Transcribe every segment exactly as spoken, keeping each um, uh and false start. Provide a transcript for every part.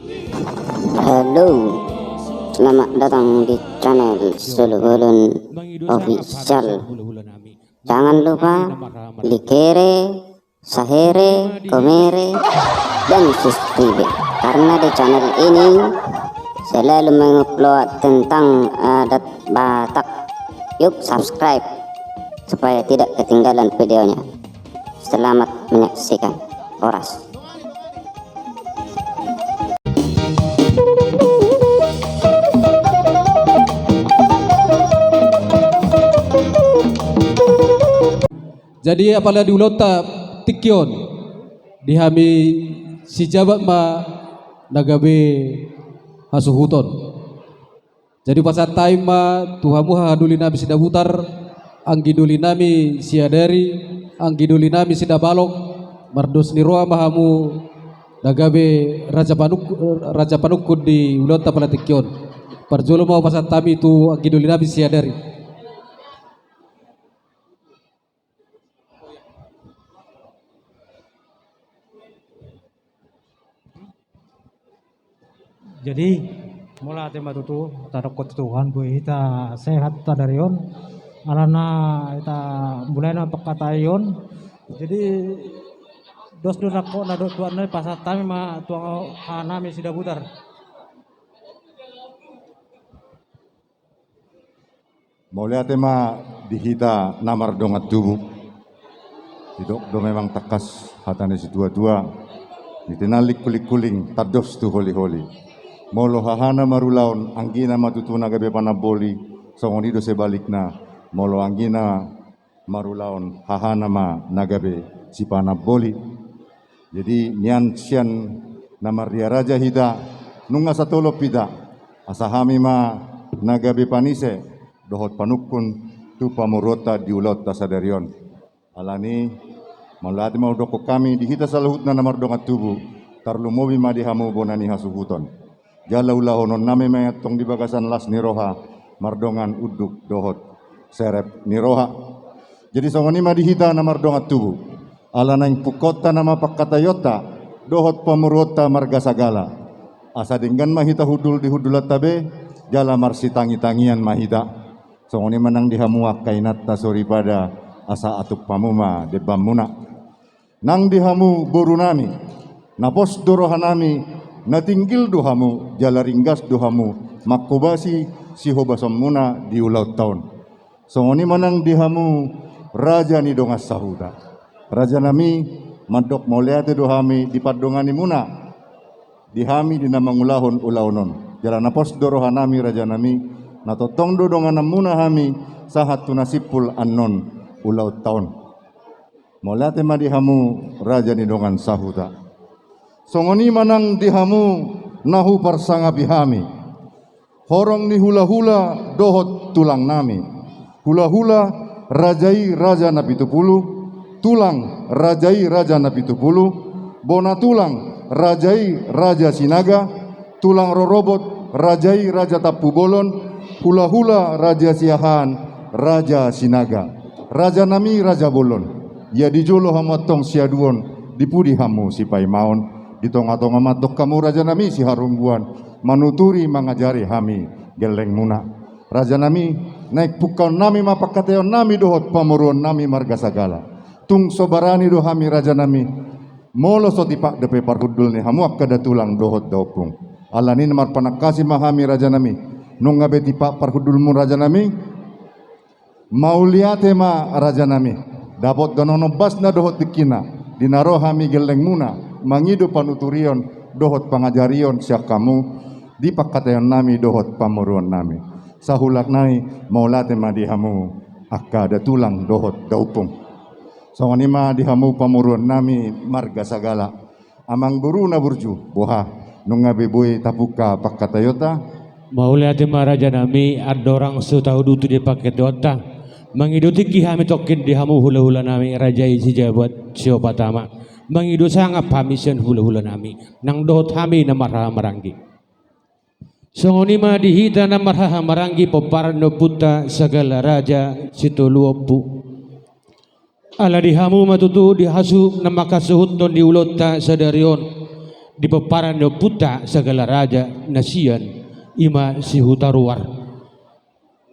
Halo, selamat datang di channel Solo Bolon Official. Jangan lupa like, share, komen, dan subscribe, karena di channel ini selalu mengupload tentang adat Batak. Yuk subscribe supaya tidak ketinggalan videonya. Selamat menyaksikan. Horas. Jadi apala di ulaonta tingki on, di hami sijabat ma na gabe hasuhuton. Jadi pasahat hami ma tu hamu hahadoli nami Sidabutar, anggi doli nami Siadari, anggi doli nami Sidabalok, mardos ni roha ma hamu na gabe raja panungku-, raja panungkun di ulaonta apala tingki on. Parjolo ma hupasahat hami tu anggi doli nami Siadari. Jadi, mauliate ma tutu, tadokkon tu Tuhan, boi hita sehat sadari on, alana hita mulai na pangkataion. Jadi, dos do nangkok na dohot tuan nai, pasahat hami ma tu hanami Sidabutar. Mauliate ma di hita na mardongan tubu. Didok do memang tangkas hata ni situatua, di tinallik kulingkuling tandos tu holiholi. Molo hahana marulaon, anggina ma tutu na gabe panamboli, songon i do sebalikna, molo anggina marulaon, hahana ma na gabe sipanamboli. Jadi nian sian na marria raja hita, nunga satolop hita, asa hami ma na gabe panise dohot panungkun tu pamoruonta di ulaonta sadari on. Alani, mauliate ma hudokkon hami di hita saluhutna na mardongan tubu, tarlumobi ma di hamu bona ni hasuhuton. Jala ulahononnami ma i antong di bagasan las ni roha, mardongan unduk dohot serep ni roha. Jadi songon i ma di hita na mardongan tubu. Ala naeng pungkaonta nama pangkataionta dohot pamoruonta marga Sagala. Asa denggan ma hita hundul di hundulanta be, jala marsitangitangian ma hita. Songon i ma nang di hamu angka inanta soripada, asa atup hamu ma dembanmuna. Nang di hamu borunami, na pos do rohanami, na tinggil do hamu, jala ringgas do hamu, manghobasi sihobasonmuna di ulaonta on. Songon i ma nang di hamu raja ni dongan sahuta. Rajanami, mandok mauliate do hami di pandonganimuna di hami di na mangulahon ulaon on. Jala na pos do rohanami rajanami, na tongtong do dongananmuna hami sahat tu na simpul annon ulaonta on. Mauliate ma di hamu raja ni dongan sahuta. Songon i ma nang di hamu na huparsangapi hami, horong ni hulahula dohot tulangnami. Hulahula, raja i raja Napitupulu. Tulang, raja i raja Napitupulu. Bona tulang, raja i raja Sinaga. Tulang rorobot, raja i raja Tampubolon. Hulahula, raja Siahaan, raja Sinaga. Rajanami raja bolon, ia di jolo hamu antong siaduon, di pudi hamu sipaimaon. Di tongatonga ma antong hamu rajanami siharungguan, manuturi mangajari hami gellengmuna. Rajanami, naeng pungkaonnami ma pangkataionnami dohot pamoruonnami marga Sagala. Tung so barani do hami rajanami, molo so tipak dope parhundul ni hamu angka datulang dohot daompung. Alani na marpanangkasi ma hami rajanami, nunga be tipak parhundulmu rajanami. Mauliate ma rajanami. Dapot do annon ombasna dohot tingkina, di na ro hami gellengmuna mangido panuturion dohot pangajarion sian hamu di pangkataionnami dohot pamoruonnami. Sahulang nai, mauliate ma di hamu angka datulang dohot daompung. Songon i ma di hamu pamoruonnami marga Sagala. Amangboru na burju, boha, nunga be boi tapungka pangkataionta? Mauliate ma rajanami, andorang so tauduti di pangkataionta, mangido tingki hami tongkin di hamu hulahulanami, raja i Sijabat Siopat Ama. Mangido sangap hami sian hulahulanami nang dohot hami na marhahamaranggi. Songon i ma di hita na marhahamaranggi, pomparan ni ompunta Sagala Raja Sitolu Ompu. Ala di hamu ma tutu di hasuhuton na manghasuhuthon di ulaonta sadari on, di pomparan ni ompunta Sagala Raja na sian, i ma si Hutaruar.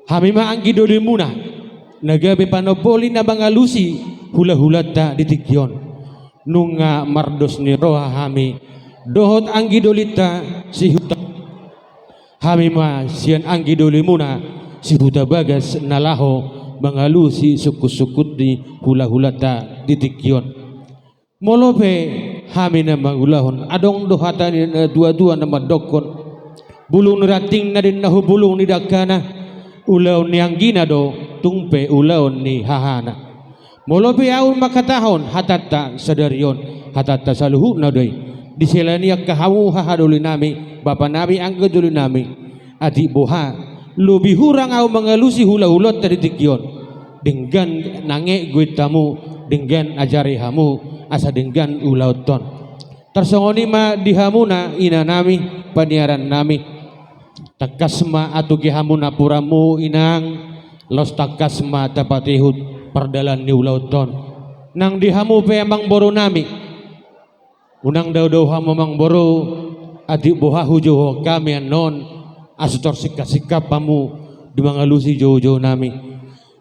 Hami ma anggi dolimuna, na gabe panompoli na mangalusi hulahulanta di tingki on. Nunga mardos ni roha hami dohot anggi dolinta si Huta. Hami ma sian anggi dolimuna si Hutabagas na laho mangalusi sungkunsungkun ni hulahulanta di tingki on. Molo pe hami na mangulahon, adong do hata ni natuatua na mandokkon: Bulung ni rantingna ninna tu bulung ni dangkana, ulaon ni anggina do tung pe ulaon ni hahana. Molo pe ahu mangkatahon hatanta sadari on, hatanta saluhutna do i. Diselani angka hamu haha dolinami, bapanami, angka dolinami, atik boha, lobi hurang ahu mangalusi hulahulanta di tingki on. Denggan nanget goit hamu, denggan ajari hamu, asa denggan ulaonta on. Tarsongon i ma di hamuna inanami, paniarannami. Tangkas ma atogi hamu napuranmu inang, laos tangkas ma tapatihut pardalan ni ulaonta on. Nang di hamu pe amangborunami, unang daodao hamu amangboru, atik boha hujouhon hami annon, asa tor singkapsingkap hamu di mangalusi joujounami.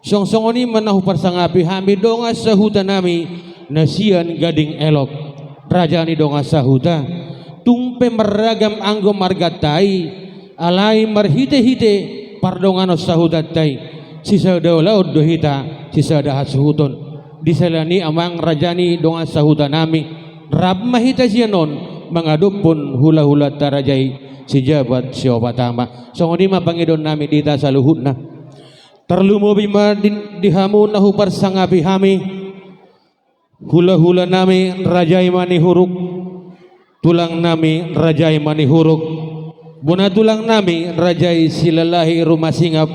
Songon i ma na huparsangapi hami dongan sahutanami na sian Gading Elok, raja ni dongan sahuta. Tung pe marragam anggo marganta i, alai marhitehite pardonganon sahutanta i, sisada ulaon do hita, sisada hasuhuton. Diselani amang raja ni dongan sahutanami, rap ma hita sian on mangadophon hulahulanta raja i, si Jabat Siopat Ama. Songon i ma pangidoannami di hita saluhutna. Tarlumobi ma di, di hamu na huparsangapi hami, hulahulanami raja i Manihuruk, tulangnami raja i Manihuruk, bona tulangnami raja i Silalahi Rumasingap,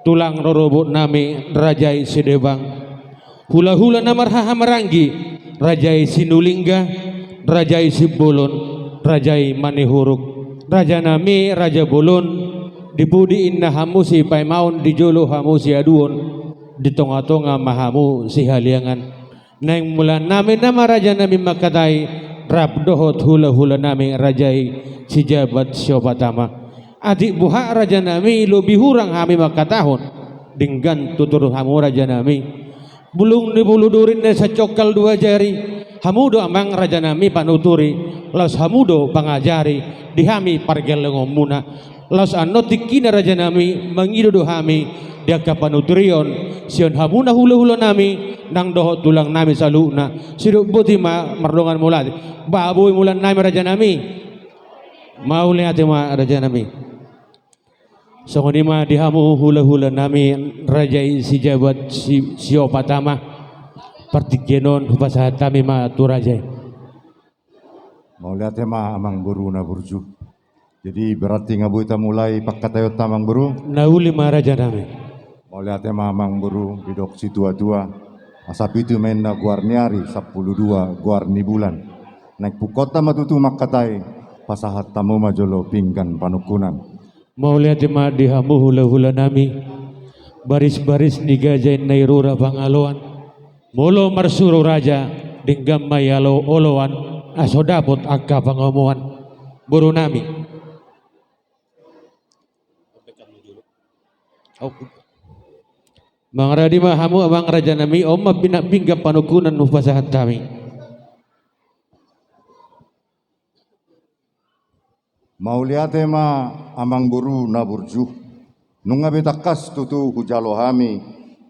tulang rorobotnami raja i Sidebang, hulahula na marhahamaranggi, raja i Sinulingga, raja i Simbolon, raja i Manihuruk, rajanami raja bolon, di pudi inna hamu sipaimaon, di jolo hamu siaduon, di tongatonga ma hamu sihaliangan. Naeng mulaannami nama rajanami mangkatai, rap dohot hulahulanami raja i si Jabat Siopat Ama. Atik boha rajanami, lobi hurang hami mangkatahon, denggan tutur hamu rajanami. Bulung ni bulu duri na sacongkal dua jari, hamu do amang rajanami panuturi, laos hamu do pangajari di hami pargellengonmuna. Laos annon tingkina rajanami, mangido do hami di angka panuturion sian hamuna hulahulanami nang dohot tulangnami saluhutna. Sidok boti ma mardongan mauliate. Ba boi mulaannami rajanami. Mauliate ma rajanami. Songon i ma di hamu hulahulanami raja i si Jabat si, Siopat Ama. Partingkian on hupasahat hami ma tu raja i. Mauliate ma amangboru na burju. Jadi berarti nga boi ta mulai pangkataionta amangboru? Na uli ma rajanami. Mauliate ma amangboru, didok situatua, asa pitu ma inna goar ni ari, sampulu dua goar ni bulan. Naeng pungkaonta ma tutu mangkatai, pasahat hamu ma jolo pinggan panungkunan. Mauliate ma di hamu hulahulanami. Barisbaris ni gaja inna i rura pangaloan. Molo marsuru raja, denggan ma i olo-, oloan, asa dapot angka pangomoan. Borunami. Mangaradi ma hamu amang rajanami, on ma pina-, pinggan panungkunan hupasahat hami. Mauliate ma amangboru na burju. Nunga be tangkas tutu hujalo hami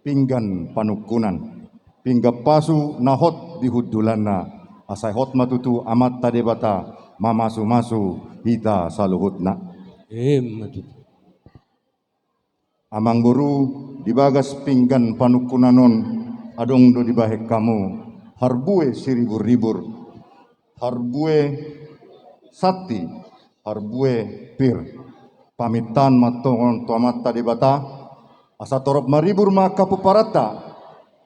pinggan panungkunan. Pinggan pasu na hot di hundulanna, asa hot ma tutu Amanta Debata mamasumasu hita saluhutna. Emma tutu. Amangboru, di bagas pinggan panungkunan on adong do dibahen hamu harbue siriburribur, harbue santi, harbue pir. Pamintaan ma antong on tu Amanta Debata, asa torop maribur ma angka pomparanta,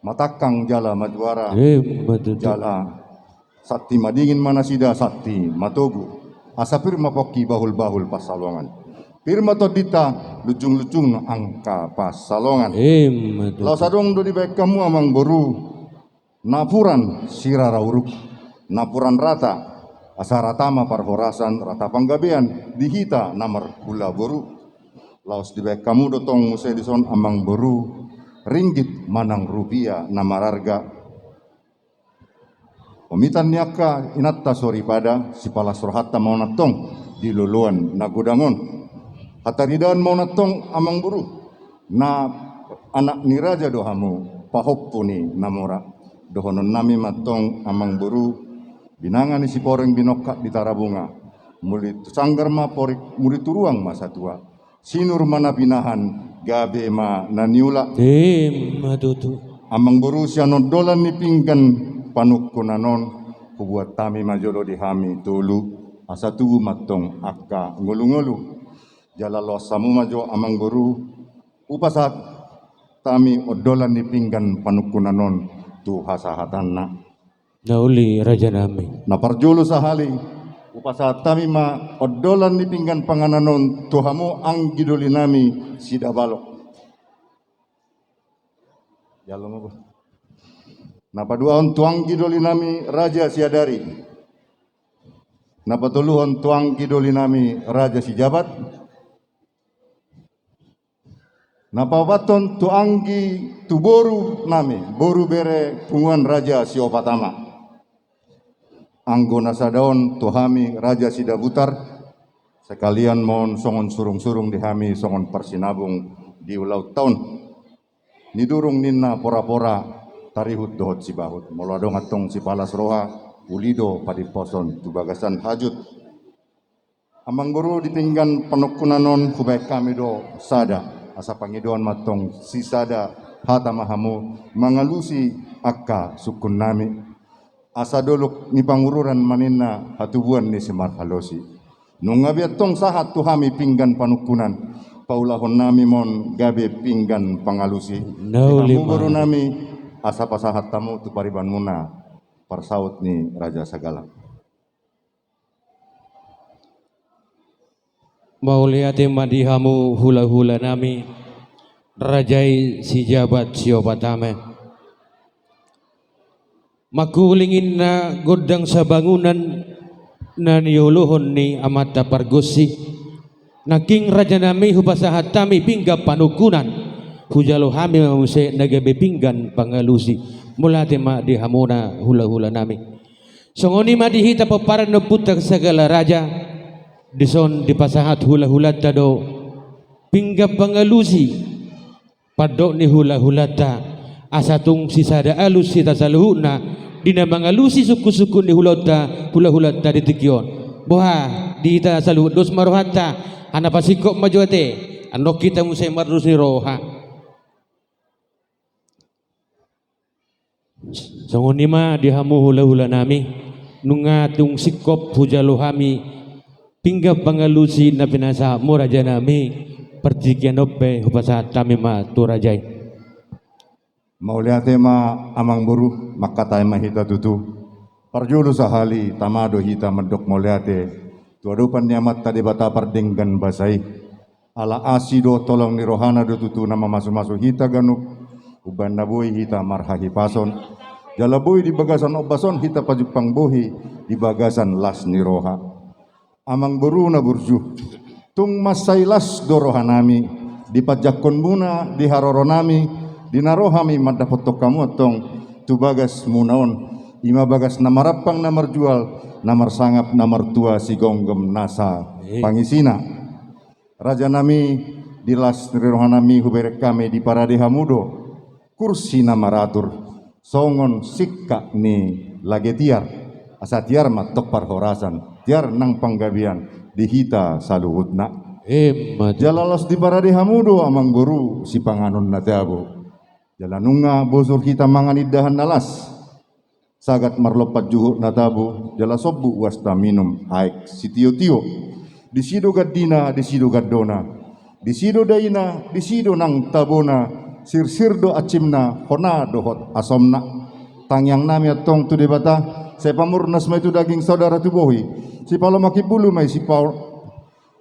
matangkang jala majuara. Emma tutu. Jala santi madingin ma nasida, santi matogu. Asa pir ma pongki, bahulbahul pansalongan. Pir ma tondinta, lunjunglunjung angka pansalongan. Emma tutu. Laos adong do dibahen hamu amangboru, napuran sirara uruk, napuran rata, Asa rata ma parhorasan, rata panggabean di hita na marhula boru. Laos dibaen hamu do tong muse dison amang boru, ringgit manang rupia na mararga. Omitan ni angka inanta soripada, sipalas rohanta ma on antong di loloan na godang on. Hataridaan ma on antong amang boru, na anak ni raja do hamu, pahompu ni na mora. Dohonon nami ma antong amang boru, binanga ni Siporeng binongkak di Tarabunga. Muli tu sanggar ma porik, muli tu ruang ma satua. Sinur ma na pinahan, gabe ma na niula. Ima tutu. Amang boru, sian ondolan ni pinggan panungkunan on, hubuat hami ma jolo di hami tolu, asa tubu ma antong angka ngolungolu. Jala loas hamu ma jo amang boru, hupasahat hami ondolan ni pinggan panungkunan on tu hasahatanna. Na uli raja nami. Na parjolo sahali, hupasahat hami ma ondolan ni pinggan panganon on tu hamu anggi doli nami Sidabalok. Jalo ma bo. Na paduahon tu anggi doli nami Raja Siadari. Na patoluhon tu anggi doli nami Raja Sijabat. Na paopathon tu anggi, tu boru nami, boru bere punguan Raja Siopat Ama. Anggo na sada on tu hami Raja Sidabutar, sekalian ma on songon surung-surung di hami, songon parsinabung di ulaonta on. Nidurung ninna pora-pora, tarihut dohot sibahut. Molo adong antong sipalas roha, uli do padimposon tu bagasan hajut. Amang boru, di pinggan panungkunan on hubaen hami do sada, asa pangidoan ma antong sisada hata ma hamu mangalusi angka sungkun nami. Asa dolok ni pangururan ma ninna hatubuan ni simarhalosi. Nunga be antong sahat tu hami pinggan panungkunan, paulahon nami ma on gabe pinggan pangalusi. Na uli ma. Di hamu boru nami, asa pasahat hamu tu paribanmuna parsaut ni Raja Sagala. Mauliate ma di hamu hula-hula nami, Raja i Sijabat Siopat Ama. Mangkuling inna gondang sabangunan na niolohon ni amanta pargonsi. Nangkin raja nami, hupasahat hami pinggan panungkunan, hujalo hami ma muse na gabe pinggan pangalusi. Mauliate ma di hamuna hula-hula nami. Songon i ma di hita pomparan ni ompunta Sagala Raja, dison dipasahat hula-hulanta do pinggan pangalusi, pandok ni hula-hulanta, asa tung sisada alus hita saluhutna di na mangalusi sungkun-sungkun ni hulaonta, hula-hulanta di tingki on. Boha, di hita saluhut dos ma rohanta, anna pasingkop ma jo ate, annon hita muse mardos ni roha. Songon i ma di hamu hula-hula nami, nunga tung singkop hujalo hami pinggan pangalusi na pinasahatmu raja nami, partingkian on pe hupasahat hami ma tu raja i. Mauliate ma amang boru, mangkatai ma hita tutu. Parjolo sahali tama do hita mandok mauliate tu adopan ni Amanta Debata pardenggan basa i. Ala asi dohot holong ni rohana do tutu na mamasu-masu hita ganup, umbahen na boi hita marhahipason, jala boi di bagasan ombas on hita pajumpang bohi di bagasan las ni roha. Amang boru na burju, tung mansai las do rohanami di panjangkonmuna di haroro nami, di na ro hami mandapothon hamu antong tu bagasmuna on, i ma bagas na marampang na marjual, na marsangap na martua, sigomgom nasa pangisina. Raja nami, di las ni roha nami hubereng hami diparade hamu do kursi na maratur songon singkat ni lage tiar, asa tiar ma antong parhorasan, tiar nang panggabean di hita saluhutna. Emma tutu. Jala laos diparade hamu do amang boru sipanganon na tabo. Jala nunga bosur hita mangan indahan na las. Sagat marlompan juhut na tabo, jala sombu uas na minum aek sitio-tio. Disi do gandina, disi do gandona, disi do daina, disi do nang tabona, sirsir do ansimna, hona dohot asomna. Tangiang nami antong tu Debata, sai pamurnas ma i tu daging, saudara tu bohi, sipalomak imbulu ma i sipa-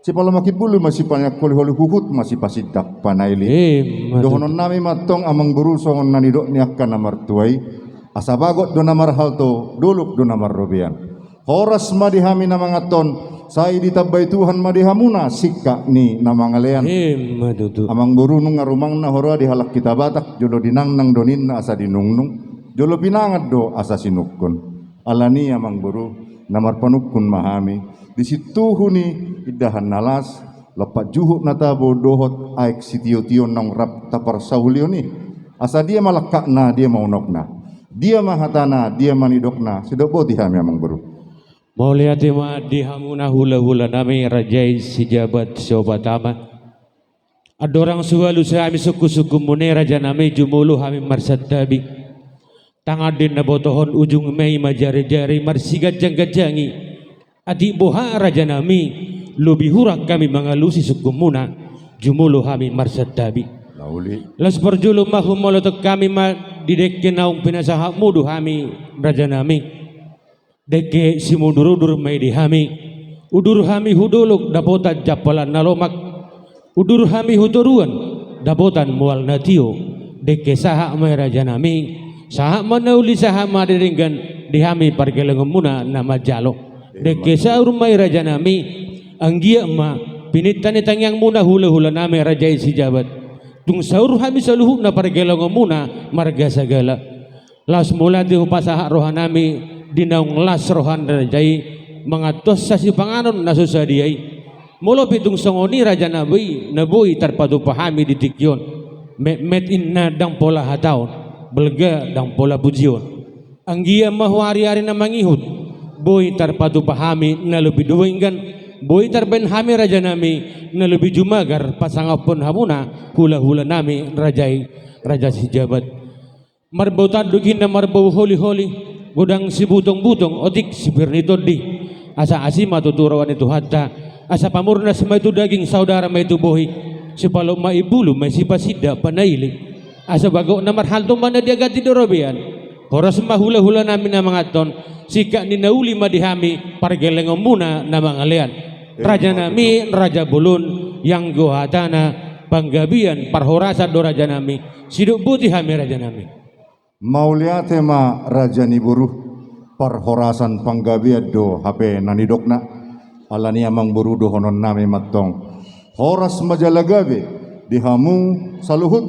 Sipalomak imbulu ma sipaniangkoli-holi, huhut ma sipasindak panaili. Emma tutu. Dohonon nami ma antong amang boru songon na nidok ni angka na martua i, asa bagot do na marhalto, dolok do na marrobean. Horas ma di hami na manganhon, sai ditambai Tuhan ma di hamuna singkat ni na mangalean. Ima tutu. Amangboru, nunga rumangna huroha di halak hita Batak, jolo dinangnang do ninna asa dinungnung, jolo pinangan do asa sinungkun. Alani i amangboru, na marpanungkun ma hami, di sintuhu ni indahan na las, lompat juhut na tabo dohot aek sitio-tio naung rap taparsaulihon i. Asa dia ma langkatna, dia ma unokna, dia ma hatana, dia ma nidokna, sidok boti hami amangboru. Mauliate ma di hamuna hula-hula nami raja i si Jabat Siopat Ama. Andorang so ualusi hami sungkun-sungkunmuna i raja nami, jumolo hami marsantabi. Tangan do na botohon, ujung ma i ma jari-jari marsiganjang-ganjangi. Atik boha raja nami, lobi hurang hami mangalusi sungkunmuna, jumolo hami marsantabi. Na uli. Laos parjolo ma humolothon hami ma di dengke naung pinasahatmu tu hami raja nami. Dengke simudur-udur ma i di hami. Udur hami hu dolok dapotan jampalan na lomak. Udur hami hu toruan dapotan mual na tio. Dengke sahat ma i raja nami. Sahat ma na uli, sahat ma na denggan di hami pargellengonmuna na manjalo. Dengke saur ma i raja nami. Anggiat ma pininta ni tangiangmuna hula-hula nami raja i si Jabat. Tung saur hami saluhutna pargellengonmuna marga Sagala. Laos mauliate hupasahat roha nami di naung las roha ni raja i manganhon sasipanganon na so sadia i. Molo pe tung songon i raja nami, na boi tarpatupa hami di tingki on. Metmet inna ndang pola hataon, balga ndang pola pujion. Anggiat ma hu ari-ari na mangihut, boi tarpatupa hami na lobi denggan, boi tarbaen hami raja nami na lobi jumagar pasangaphon hamuna hula-hula nami raja i, raja si Jabat. Marbau tanduk inna marbau holi-holi, godang sibutong-butong otik sipir ni tondi. Asa asi ma tutu roha ni Tuhanta, asa pamurnas ma i tu daging, saudara ma i tu bohi, sipalot ma i bulu ma i sipasindak panaili. Asa bagokna marhalto ma na di aganti di robean. Horas ma hula-hula nami na manganhon, singkat ni na uli ma di hami pargellengonmuna na mangalean. Raja nami, raja bolon, ianggo hatana panggabean parhorasan do raja nami. Sidok boti hami raja nami. Mauliate ma raja ni boru, parhorasan panggabean do hape na nidokna. Alani i amangboru, dohonon nami ma antong, horas ma jala gabe di hamu saluhut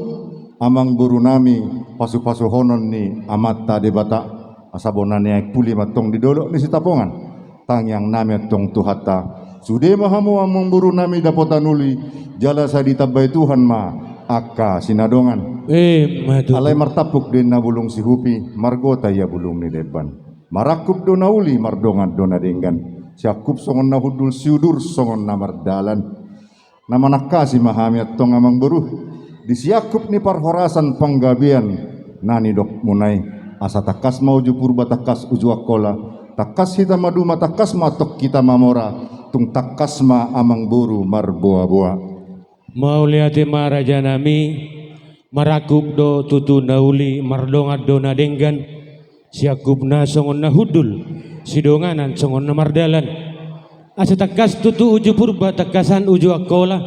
amangboru nami, pasu-pasuhonon ni Amanta Debata. Asa bona ni aek puli ma antong di dolok ni Sitapongan. Tangiang nami antong Tuhanta, sude ma hamu amangboru nami dapotan uli, jala sai ditambai Tuhan ma angka sinadongan. Ima tutu. Alai martampuk do inna bulung sihupi, margota ia bulung ni demban. Marangkup do na uli, mardongan do na denggan. Siangkup songon na hundul, siudur songon na mardalan. Na manangkasi ma hami antong amangboru di siangkup ni parhorasan panggabean na nidokmuna i. Asa tangkas ma uju Purba, tangkas uju Angkola, tangkas hita maduma, tangkas ma antong hita mamora, tung tangkas ma amangboru marboa-boa. Mauliate ma raja nami, marangkup do tutu na uli, mardongan do na denggan. Siangkupna songon na hundul, sidonganan songon na mardalan. Asa tangkas tutu uju Purba, tangkasan uju Angkola.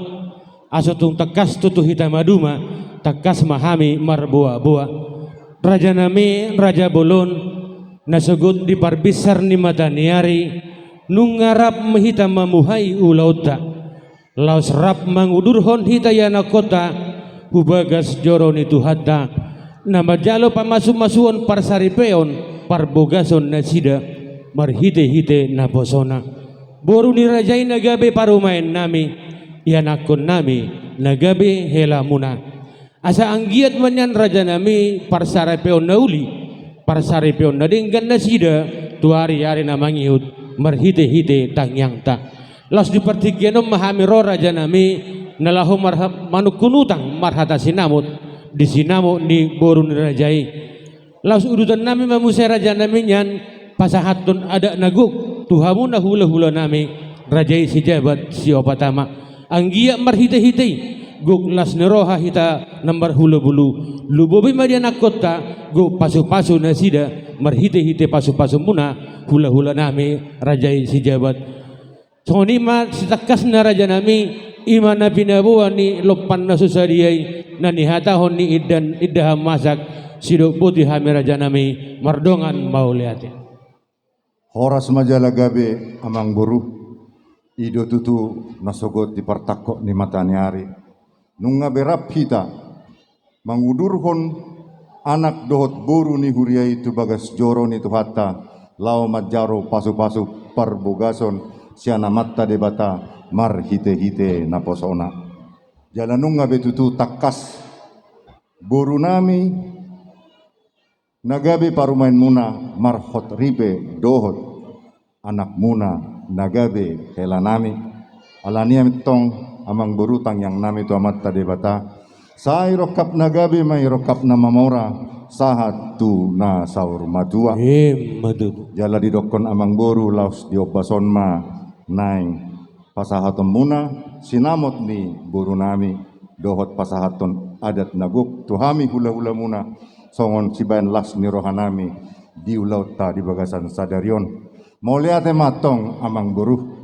Asa tung tangkas tutu hita maduma, tangkas ma hami marboa-boa. Raja nami, raja bolon, na sogot di parbinsar ni mata ni ari, nunga rap ma hita mamuhai ulaonta. Laos rap mangudurhon hita ianakhonta hu bagas joro ni Tuhanta, na manjalo pamasu-masuon parsaripeon parbogason nasida marhite-hite naposona. Boru ni raja i na gabe parumaen nami, ianakhon nami na gabe helamuna. Asa anggiat ma nian raja nami parsaripeon na uli, parsaripeon na denggan nasida tu ari-ari na mangihut marhite-hite tangiangta. Laos di partingkian on ma hami ro raja nami, na laho marha-, manungkun utang marhata sinamot di sinamot ni boru ni raja i. Laos udutan nami ma muse raja nami nian pasahathon adat na gok tu hamu na hula-hula nami, raja i si Jabat Siopat Ama. Anggiat marhite-hite i gok las ni roha hita na marhula bulu, lumobi ma di anakhonta gok pasu-pasu nasida marhite-hite pasu-pasumuna hula-hula nami, raja i si Jabat. Songon i ma sitangkasna raja nami, i ma na pinaboa ni lompan na so sadia i, na nihatahon ni indahan, indahan masak, sidok boti hami raja nami, mardongan mauliate. Horas ma jala gabe, amangboru. I do tutu na sogot di partangkok ni mataniari. Nunga be rap hita mangudurhon anak dohot boru ni huria i tu bagas joro ni Tuhanta, laho manjalo pasupasu parbogason sian Amanta Debata marhitehite naposona. Jala nunga be tutu tangkas borunami na gabe parumaenmuna marhot ripe dohot anakmuna na gabe helanami. Alani i antong, amangboru, tangiangnami tu Amanta Debata, sai rongkap na gabe ma i, rongkap na mamora, sahat tu na saur matua. Emma tutu. Jala didokkon amangboru, laos diombas on ma naeng pasahatonmuna sinamot ni borunami dohot pasahathon adat na gok tu hami hulahulamuna, songon sibahen las ni rohanami di ulaonta di bagasan sadari on. Mauliate ma antong, amangboru.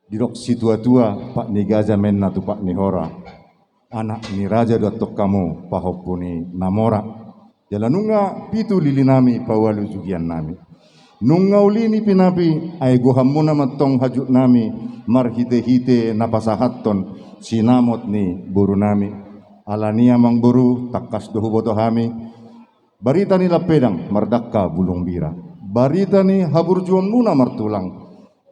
Didok situatua, pat ni gaja ma inna tu pat ni hora. Anak ni raja do antong hamu, pahompu ni na mora. Jala nunga pitu lilinami, paualu jugiannami. Nunga uli nipinapi, ai gohanmuna ma antong hajutnami marhitehite na pasahathon sinamot ni borunami. Alani i, amangboru, tangkas do huboto hami barita ni lampedang mardangka bulung bira, barita ni haburjuonmuna martulang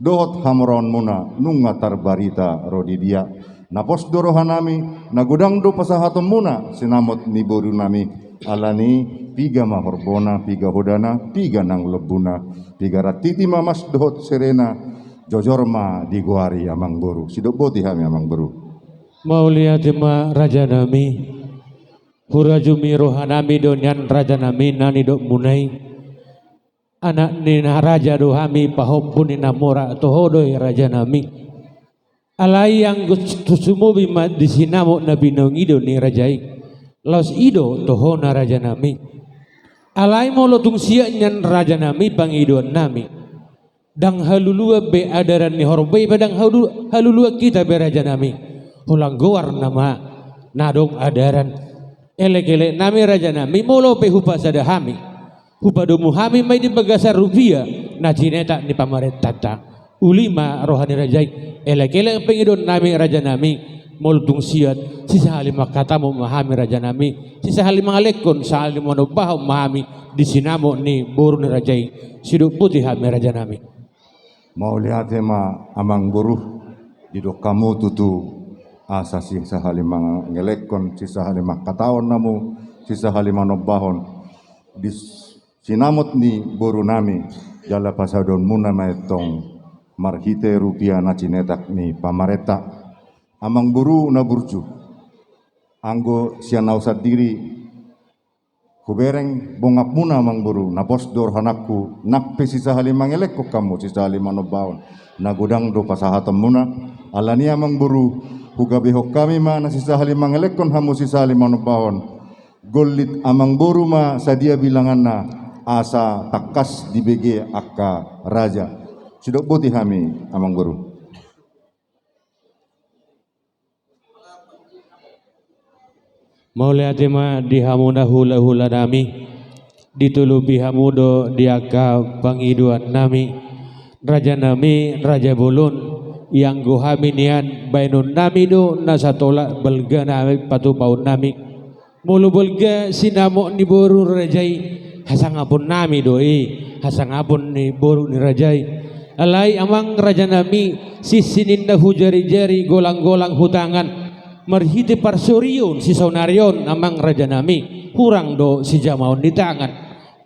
dohot hamoraonmuna nunga tarbarita ro di dia. Na pos do rohanami, na godang do pasahatonmuna sinamot ni borunami. Alani i, piga ma horbona, piga hodana, piga nang lombuna, piga rantiti ma mas dohot serena, jojor ma digoari, amangboru. Sidok boti hami, amangboru. Mauliate ma, rajanami. Hurajumi rohanami do nian, rajanami, na nidokmuna i. Anak ni na raja do hami, pahompu ni na mora, toho do i, rajanami. Alai anggo tu sumobi ma di sinamot na binahen i do ni raja i, laos i do tohona, rajanami. Alai molo tung siat nian, rajanami, pangidoannami, ndang haluluan be adaran ni horbo i, ba ndang halu-, haluluan hita be, rajanami. Holan goarna ma na adong adaran. Elekeleknami, rajanami, molo pe hupasada hami, hupadomu hami ma i di bagasan rupia na cinetak ni pamarentanta. Uli ma roha ni raja i. Elekelek pangidoannami, rajanami, molo tung siat, sisahali manghatamot ma hami, rajanami, sisahali mangelekhon, sahali manombahon ma hami di sinamot ni boru ni raja i. Sidok boti hami, rajanami. Mauliate ma, amangboru. Didok hamu tutu, asa sisahali mangelekhon, sisahali manghatahon hamu, sisahali manombahon di sinamot ni borunami, jala pasahatonmuna ma i antong marhite rupia na cinetak ni pamarenta. Amangboru na burju, anggo sian au sandiri, hubereng bongapmuna, amangboru, na pos do rohanangku, nang pe sisahali mangelekhon hamu, sisahali manombahon, na godang do pasahatonmuna. Alani i, amangboru, hugabehon hami ma na sisahali mangelekhon hamu, sisahali manombahon. Gollit amangboru ma sadia bilanganna, asa tangkas dibege angka raja. Sidok boti hami, amangboru. Mauliate ma di hamu na hulahulanami. Ditolopi hamu do di angka pangidoannami, rajanami, raja bolon. Ianggo hami nian, baenonnami do na satolap balga nami patupaonnami. Molo balga sinamot ni boru ni raja i, hasangaponnami do i, hasangapon ni boru ni raja i. Alai, amang rajanami, sinsinin na hujarijari, golanggolang hutangan, marhite parsorion sisaonari on, amang rajanami, hurang do sijamaon ni tangan.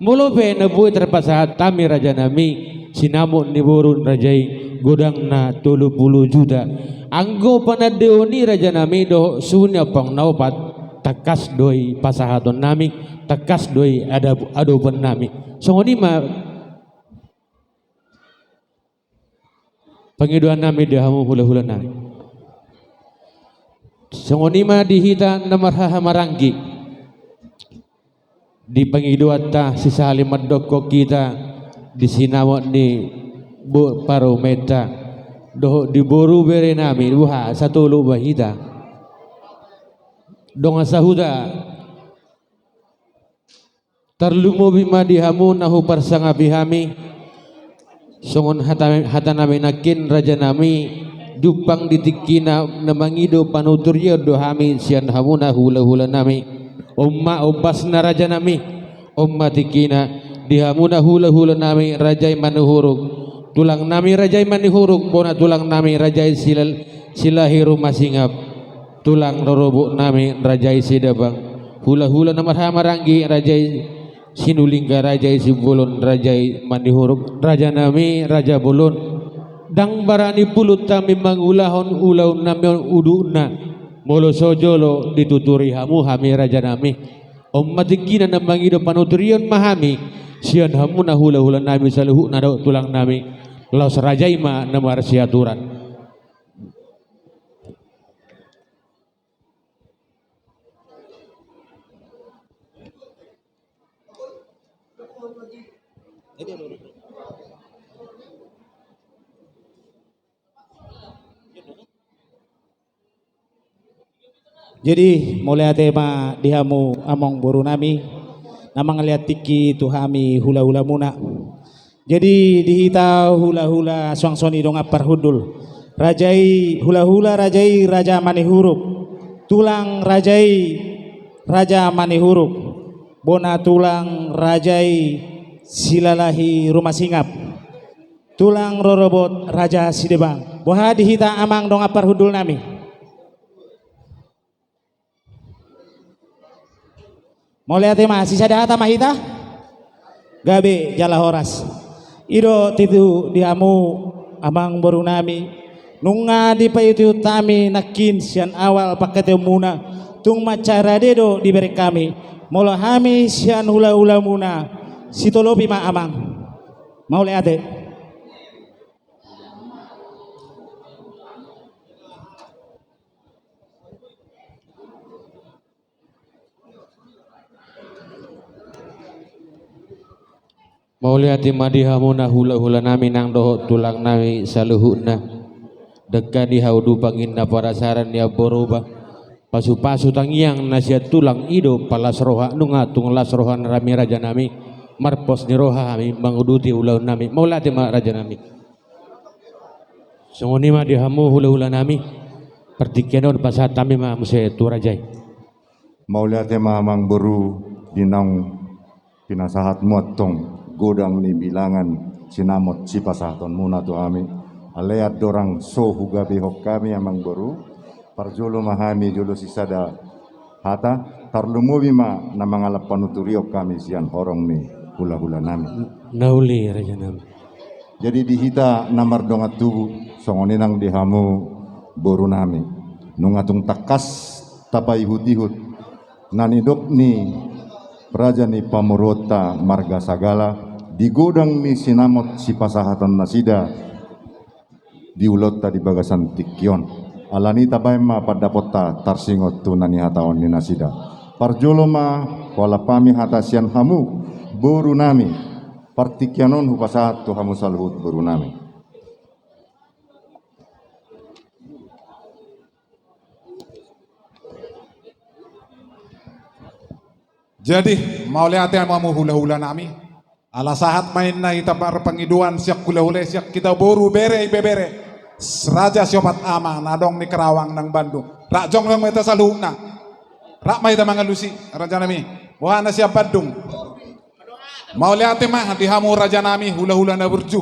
Molo pe na boi tarpasahat hami, rajanami, sinamot ni boru ni raja i, godangna tolu pulu juta. Anggo panandeon i, rajanami, dohot suhut ni ampang na opat, tangkas do i pasahatonnami, tangkas do i adab-, adopannami. Songon i ma pangidoannami di hamu hulahulanami. Songon i ma di hita na marhahamaranggi. Di pangidoanta sisahali mandokkon hita di sinamot ni bo-, parumaenta dohot di boru berenami, boha, satolop ma hita. Dongan sahuta, tarlumobi ma di hamu na huparsangapi hami, Songon hata, hata nami nangkin, raja nami, jumpang di tingkina na mangido panuturion do hami sian hamuna hulahula nami. On ma ombasna, raja nami. On ma tingkina di hamuna hulahula nami, raja i Manihuruk, tulang nami raja i Manihuruk, bona tulang nami raja i Silal-, Silahi Rumasingap, tulang rorobot nami raja i Sidabang, hulahula na marhahamaranggi raja i Sinulingga, raja i Simbolon, raja i Manihuruk, raja nami, raja bolon. Ndang barani pulut hami mangulahon ulaon nami on udutna, molo so jolo dituturi hamu hami, raja nami. On ma tingkina na mangido panuturion ma hami sian hamuna hulahula nami saluhutna dohot tulang nami. Laos raja i ma na marsiaturan. Jadi, mauliate ma di hamu amang boru nami, na mangalehon tingki tu hami hulahulamuna. Jadi, di hita hulahula suang songon i dongan parhundul. Raja i, hulahula raja i Raja Manihuruk. Tulang raja i Raja Manihuruk. Bona tulang raja i Silalahi Rumasingap. Tulang rorobot Raja Sidebang. Boha di hita amang dongan parhundul nami? Mauliate ma, sisada hata ma hita? Gabe jala horas. I do tutu di hamu amang boru nami, nunga dipaihutihut hami nangkin sian awal pangkataionmuna, tung mansai rade do dibereng hami. Molo hami sian hulahulamuna, sitolopi ma amang. Mauliate. Mauliate ma di hamuna hulahula nami nang dohot tulang nami saluhutna. Dengke ni hau dupang inna parasaran ni ambo Roba. Pasupasu tangiang na sian tulang i do palas roha, nunga tung las roha nami raja nami. Marpos ni roha hami manguduti ulaon nami. Mauliate ma raja nami. Songon i ma di hamu hulahula nami. Partingkian on pasahat hami ma muse tu raja i. Mauliate ma amang boru di naung pinasahatmu antong godang ni bilangan sinamot sipasahatonmuna tu hami. Alai andorang so hugabehon hami amang boru, parjolo ma hami jolo sisada hata, tarlumobi ma na mangalap panuturion hami sian horong ni hulahula nami. Na uli raja nami. Jadi di hita na mardongan tubu, songon i nang di hamu boru nami. Nunga tung tangkas tapaihutihut na nidok ni raja ni pamoruonta marga Sagala, di godang ni sinamot sipasahaton nasida di ulaonta di bagasan tingki on. Alani tabaen ma pandapotta tarsingot tu na nihataon ni nasida. Parjolo ma hualap hami hata sian hamu boru nami. Partingkian on hupasahat tu hamu saluhut boru nami. Jadi, mauliate ma hamu hulahula nami. Ala sahat ma inna hita marpangidoan sian hulahula i, sian hita boru, bere, ibebere, raja siopat ama na adong di Karawang nang Bandung. Rap jongjong ma hita saluhutna. Rap ma hita mangalusi, raja nami. Boha na sian Bandung? Mauliate ma di hamu raja nami hulahula na burju.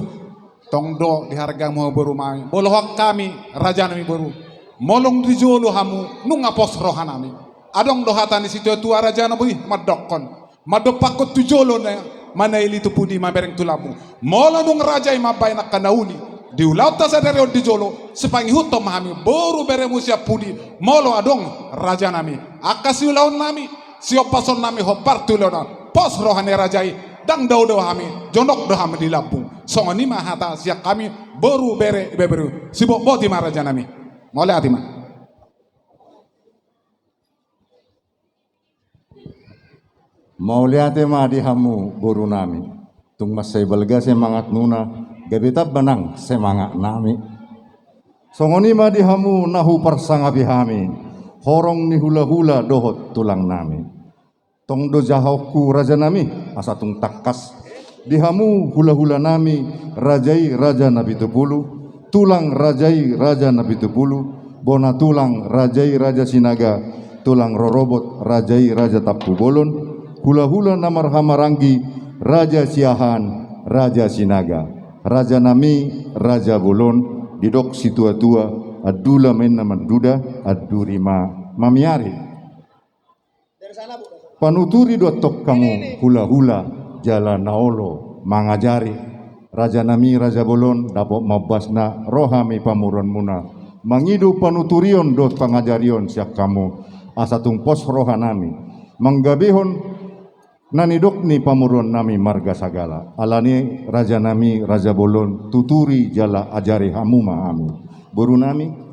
Tong do dihargai hamu boru nami. Molo hami raja nami boru, molo di jolo hamu nunga pos roha nami. Adong do hata ni situatua raja nami mandokkon, mandompakkon tu jolo na manaili tu pudi mamereng tu lambung. Molo dung raja i mambaen angka na uli di ulaonta sadari on di jolo, sipangihuthon ma hami boru beremu sian pudi. Molo adong raja nami angka siulaon nami, siompason nami hombar tu ulaon on, pos roha ni raja i, ndang dao do hami, jonok do hami di lambung. Songon i ma hata sian hami boru, bere, ibebere. Sibotboti ma raja nami. Mauliate ma. Mauliate ma di hamu boru nami. Tung mansai balga semangatmuna, gabe tamba nang semangat nami. Songon i ma di hamu na huparsangapi hami, horong ni hulahula dohot tulang nami. Tong do jahaonku raja nami, asa tung tangkas Di hamu hulahulanami, raja i Raja Napitupulu, tulang raja i Raja Napitupulu, bona tulang raja i Raja Sinaga, tulang rorobot raja i Raja Tampubolon, hulahula na marhahamaranggi, Raja Siahaan, Raja Sinaga, rajanami, raja bolon, didok situatua, andula ma inna manduda, anduri ma mamiari. Panuturi do antong hamu hulahula jala na olo mangajari. Rajanami, raja bolon, dapot ma umbasna ro hami pamoruonmuna mangido panuturion dohot pangajarion sian hamu, asa tung pos rohanami manggabehon na nidok ni pamoruonnami marga Sagala. Alani i rajanami, raja bolon, tuturi jala ajari hamu ma hami. Borunami.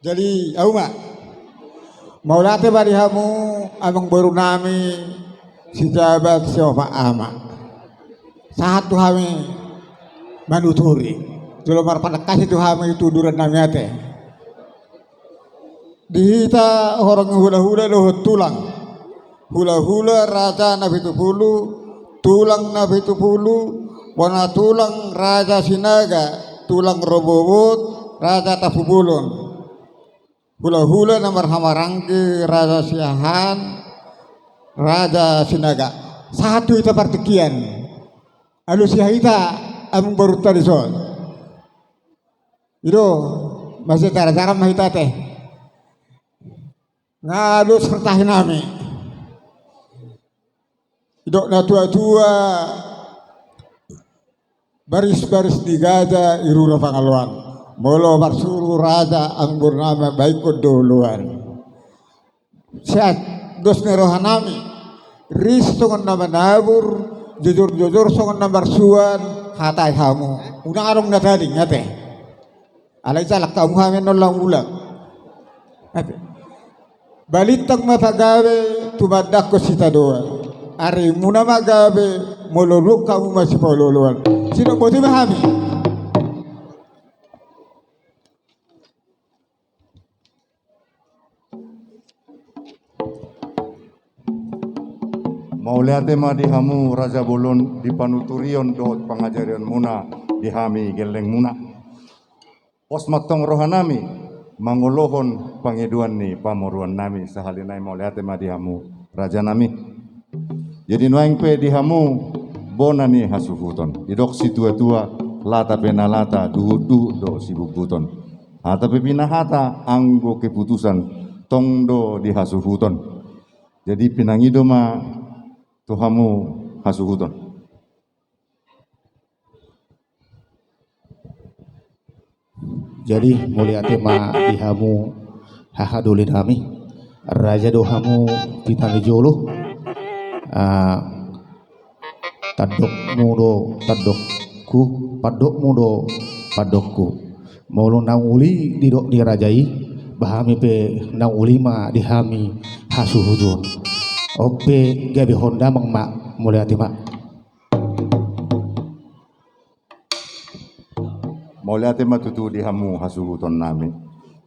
Jadi, au ma. Mauliate ma di hamu amangborunami, sijabat siopat ama. Sahat tu hami manuturi. Jolo marpanangkasi tu hami tu uduran nami ate. Di hita horong ni hulahula dohot tulang. Hulahula Raja Napitupulu, tulang Napitupulu, bona tulang Raja Sinaga, tulang rorobot Raja Tampubolon. Hulahula na marhahamaranggi, Raja Siahaan, Raja Sinaga. Sahat tu hita partingkian. Alusi hita amangborunta dison. I do, masih jarajaran ma hita ate. Nga dos partahi nami. Didok natuatua, barisbaris ni gaja i rura pangaloan. Molo marsuru raja amangborunami, baen do oloan. Sehat dos ni rohanami. Ris songon na manabur, jojorjojor songon na marsuan, hatai hamu. Unang adong na tading ate. Alai jala hamu hami annon laho mulak. Ate. Balintang ma pagabe tumandangkon sitadoan. Arimuna ma gabe molo dung hamu masipaolooloan. Sidok boti ma hami. Mauliate ma di hamu raja bolon di panuturion dohot pangajarionmuna di hami gellengmuna. Pos ma antong rohanami mangolohon pangidoan ni pamoruonnami. Sahali nai mauliate ma di hamu rajanami. Jadi nuaeng pe di hamu bona ni hasuhuton. Didok situatua, lata pe na lata, duhutduhut do sibubbuton. Hata pe pinahata anggo keputusan, tong do di hasuhuton. Jadi pinangido ma tu hamu hasuhuton. Jadi mauliate ma di hamu hahadolinami. Raja do hamu hita na jolo. Ah, tandokmu do tandokku, pandokmu do pandokku. Molo naung uli didok ni raja i, ba hami pe naung uli ma di hami hasuhuton. On pe gabe hon damang ma, mauliate ma. Mauliate ma tutu di hamu hasuhutonnami.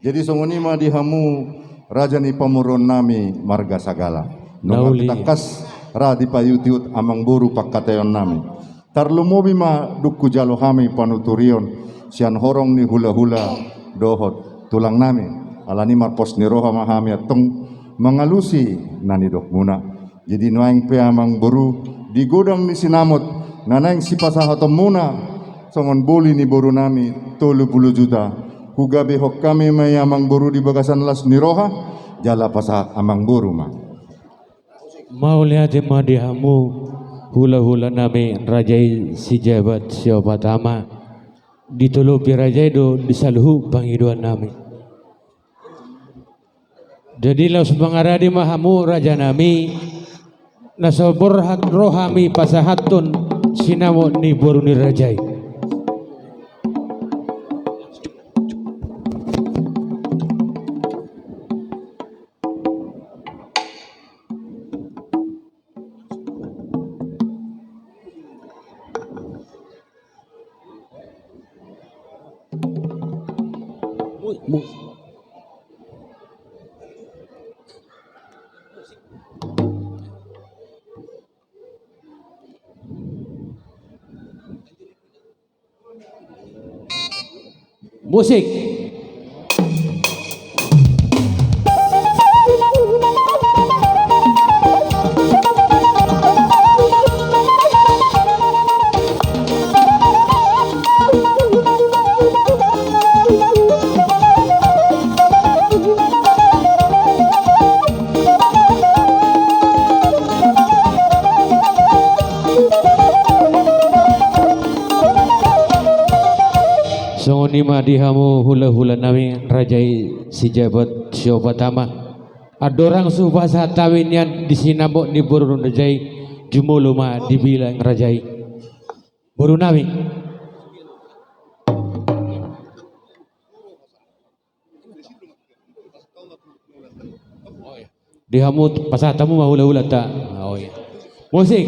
Jadi songon i ma di hamu raja ni pamoruonnami marga Sagala. Nunga tangkas ra dipaihutihut amangboru pangkataionnami. Tarlumobi ma dung hujalo hami panuturion sian horong ni hulahula dohot tulangnami. Alani marpos ni roha ma hami antong mangalusi na nidokmuna. Jadi nuaeng pe amangboru, di godang ni sinamot na naeng sipasahatonmuna songon boli ni borunami tolu pulu juta, hugabehon hami ma i amangboru di bagasan las ni roha, jala pasahat amangboru ma. Mauliate ma di hamu hulahulanami raja i sijabat siopat ama. Ditolopi raja i do di saluhut pangidoannami. Jadi laos mangaradi ma hamu rajanami, na so borhat rohami pasahathon sinamot ni boru ni raja i. Mu-, mu-, Musik. Songon i ma di hamu hulahula nami, raja i si Jabat Siopat Ama. Andorang so hupasahat hami nian di sinamot ni boru ni raja i, jumolo ma dibilang raja i. Boru nami. Di hamu, pasahat hamu ma hulahulanta. Oh, iya. Musik.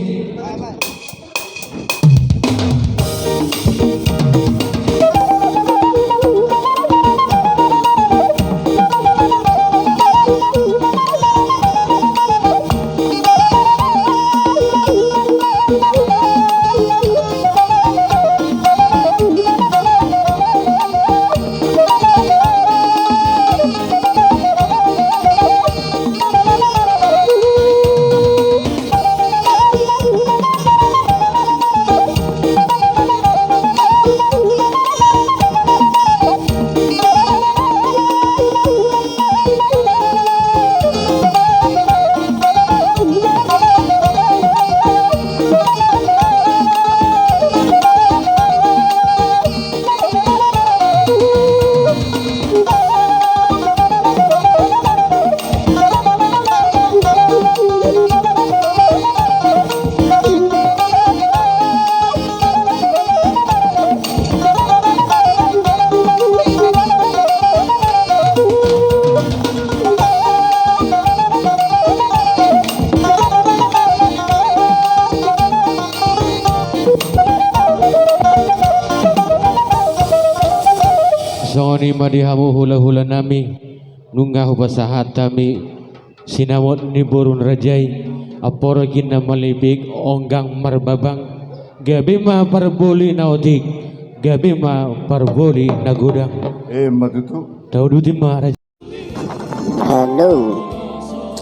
Songon i ma di hamu hulahula nami, nunga hupasahat hami sinamot ni boru ni raja i, amporgi na malipik onggang marbabang, gabe ma parboli na otik, gabe ma parboli na godang. Emma tutu. Tauduti ma raja. Halo,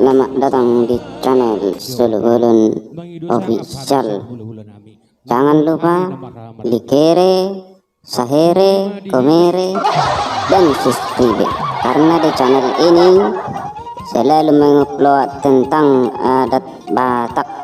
selamat datang di channel Solo Bolon Official. Jangan lupa like, share, komere, dan subscribe. Karena di channel ini selalu mengupload tentang adat Batak.